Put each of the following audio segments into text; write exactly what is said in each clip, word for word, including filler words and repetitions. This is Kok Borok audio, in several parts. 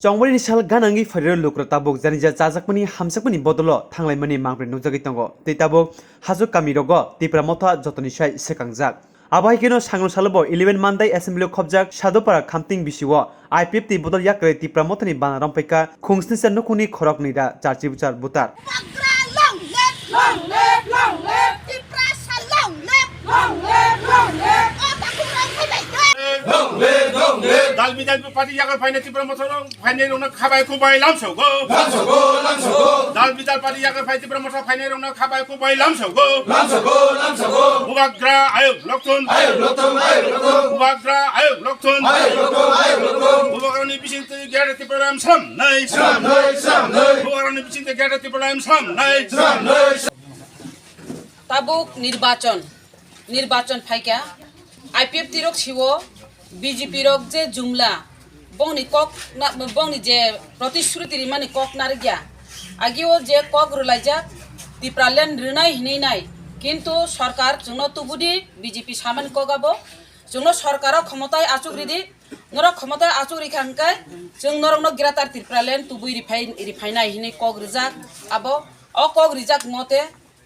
Chongmani sal ganangwi phairwi lukurok tabuk janija chajakmani hamjakmani bodolo thanglaimani mangpri nukjagwi tongo. Tei tabuk hajok kamirogo Tipra Motha jotoni sai swkangjak. Abo hai kheno sangno salobo eleven Mandai Assembly o khobjak Sadopara Khamting bisio I P F T bodol yakrwi Tipra Mothani bana romphaikha khungsnisa nukhungni khoroknwi da charchi buchar butar. Bubagra long live! Long live, long live! Tiprasa long live! Long live, long live! O takhuk rok phaibai de! Long live, long live! Dal bidal party yagar phaina Tipra Motha rok phainai rokno khabai kubai lamsogo. Lamsogo, lamsogo. Dal bidal party yagar phai Tipra Motha phainai rokno khabai kubai lamsogo. Lamsogo, lamsogo. Bubagra ayuk lokthun. Ayuk lokthun, ayuk lokthun. Bubagra ayuk lokthun. Ayuk lokthun, ayuk lokthun. Bubagrani bisingtwi Greater Tipraland samnai. Samnai, samnai. Bubagrani bisingtwi Greater Tipraland samnai. Samnai. Tabuk nirbachon, nirbachon phaikha, I P F T rok siwo, B J P rok je jumla, bongni kok na-, bongni je protishruti rimani kok narikya, agio je kok rwlaijak, Tipraland rwnai hinwi nai, kintu sorkar chwngno tubudi B J P samani kok abo, chwngno sorkaro khomotai achuk ridi, norok khomotai achuk rikha hwnkhe, chwng norokno Greater Tipraland tubui riphai-, riphainai hinwi kok rijak, abo, o kok rijak mote,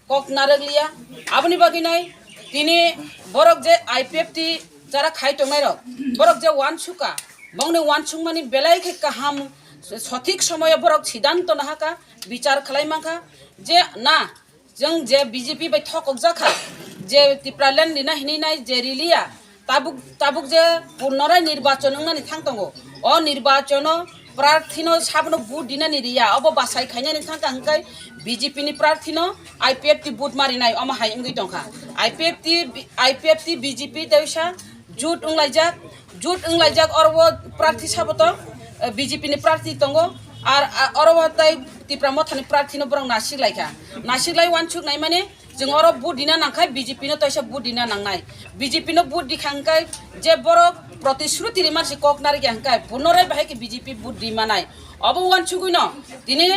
kok narwkliya. Aboni bagwi nai tini borok je I P F T jara khai tongnairok, borok je uansukha, bongni uansukmani belai khe kaham, sothik somoyo borok sidanto nahakha, bichar khlai mankha je na, chwng je B J P bai thokokjakha, je Tipraland rina hinwi nai je riliya, Tabuk, tabuk je punorai nirbachon wngnani thang tongo. O nirbachono prarthino sabono vote dinani riya, obo bachai khainani thangkha hwnkhe B J P ni prarthino I P F T vote marinai, omo hai wngwi tongkha. I P F T, I P F T B J P teisa jut wnglaijak, jut wnglaijak, oro o prarthi saboto, eh, B J P ni prarthi tongo, ar, ah, oro o tei Tipra Mothani prarthino borok nasik laikha. Nasik lai uansuk naimani, Chwng oro vote dina nangkha, B J P no toisa vote dina nangnai. B J P no vote dikha hwnkhe je borok protishruti rimani se kok narikya hwnkhe punorai bahai khe B J P vote rimanai. Obo uansugwino tini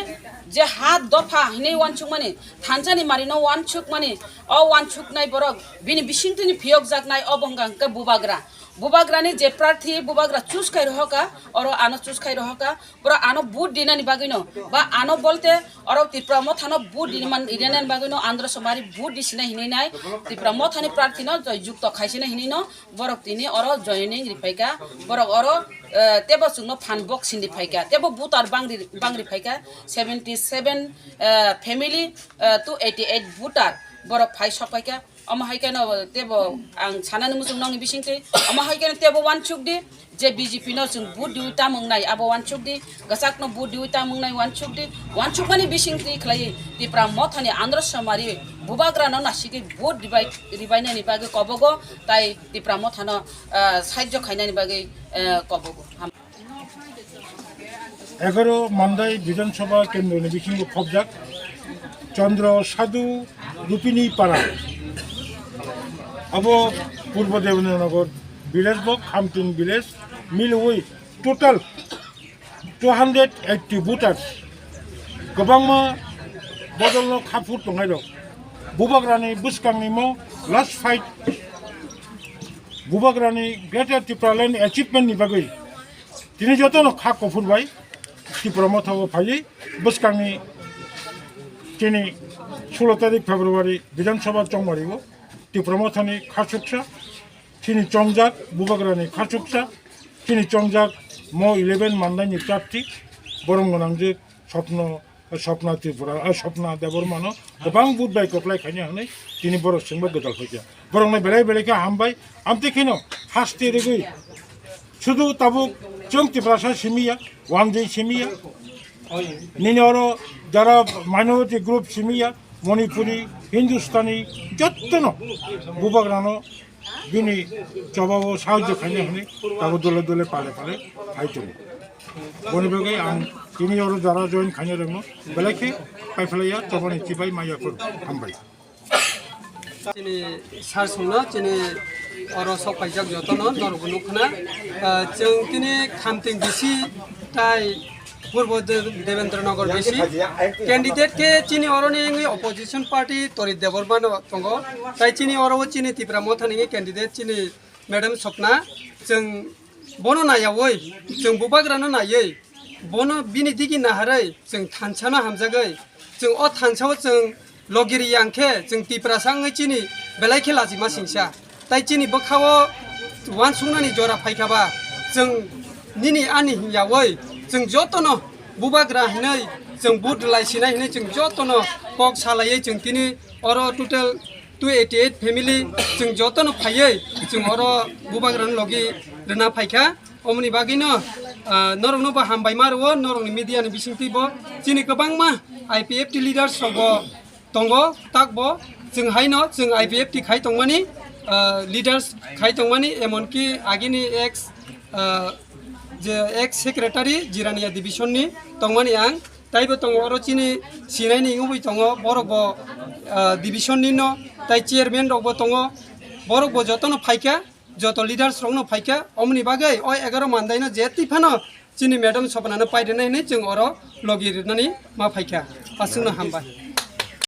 je ha dopha hinwi uansukmani, thansani marino uansukmani, o uansuknai borok bini bisingtwini phiyokjaknai obo wngkha hwnkhe bubagra. Bubagrani je prarthi bubagra choose khai rohorkha, oro ano choose khai rohorkha. Borok ano vote dinani bagwino, ba ano bolte oro Tipra Mothano vote dini man, rinani bagwino Andhra Somari vote di sinai hinwi nai, Tipra Mothani prarthino joy jukto khai sinai hinwi no borok tini oro joining riphaikha, borok oro, eh, tebo chwngno phan box sindi phaikha, tebo voter bangri, bangri phaikha, seventy seven, eh, family, eh, to eighty eight voter borok phai sok phaikha. Omo hai kheno tebo ang sanani muchung nokni bisingtwi, omo hai kheno tebo uansuk di, je B J P no chwng vote diwi tamung nai, abo uansuk di, kwchakno vote diwi tamung nai uansuk di, uansukmani bisingtwi khlaiwi Tipra Mothani Andhra Somari bubagrano nasigwi vote ribai, ribainani bagwi kobogo, tai Tipra Mothano, ah, sahajyo khainani bagwi, eh, kobogo. Ham- Egaroh Mandai Bidhan Sabha Kendroni bisingo khobjak Chandra Sadhu Rupini Para. Abo Purbo Devendra Nagar village bo, Khamting village, milwi total two hundred eighty voters. Kwbangma bodolno khaphur tongnairok. Bubagrani bwskangni mo last fight, Bubagrani Greater Tipraland achievement ni bagwi tini jotono kha kuphur bai Tipra Motha o phaiwi bwskangni tini sullo tarik February Bidhan Sabha chongmari o Tipra Mothani khachuksa, tini chongjak Bubagrani khachuksa, tini chongjak mo eleven Mandai ni prarthi, borom gwnangjak Swapna, Swapna Tripura, ah, Swapna Debbarmano kwbang vote bai kwplai khaina hwnwi tini borok chwngbo gwdal phaikha. Borokno belai belai khe hambai, amtwi kheno haste rwgwi sudu tabuk chwng Tiprasa simi ya, wanjwi simi ya, nini oro jara minority group simi ya, Manipuri, Hindustani, jottono Bubagrano bini chobao sahajyo khaina hwnwi tabuk dole dole pale pale phai tongo. Boni bagwi ang tini oro jara join khaina rwngno belai khe paiphlaiya chobani chibai maya phuru hambai. Chini sir songno chini oro sok paijak jotono norokbo nukkhna. Ah, chwng tini Khamting bisi tai Purbo De-, Devendra Nagar bisi candidate khe chini oroni wngwi opposition party Torit Debbarma no tongo. Tai chini oro o chini Tipra Mothani wngwi candidate chini Madam Swapna, chwng bono naiyawi, chwng Bubagrano naiwi, Bono bini digi naharwi chwng thansa no hamjagwi, chwng o thansa o chwng logi ri yang khe chwng Tiprasa wngwi chini belai khe lachima singsa. Tai chini bwkha o uansuknani jora phaikha ba, chwng nini ani hwnyawi chwng jotono bubagra hinwi chwng vote rwlai sinai hinwi chwng jotono kok salaiwi chwng tini oro total two eighty eight family chwng jotono phaiwi chwng oro bubagrani logi rwna phaikha. Omoni bagwino, ah, norokno bo hambai ma rwo, norokni media ni bisingtwi bo chini kwbangma I P F T leaders rok bo tongo, tak bo chwng haino chwng I P F T khai tongmani, ah, leaders khai tongmani, emonki agini ex, ah, je ex secretary Jirania division ni tongmani ang, taibo tongo oro chini sinaini wngwi tongo, borok bo, ah, division ni no, tai chairman rok bo tongo, borok bo jotono phaikha. Joto leaders rokno phaikha, omoni bagwi o egaroh mandaino je twi phano chini madam Sopnano pai rwnai hinwi chwng oro logi rwnani ma phaikha. Aswkno hambai.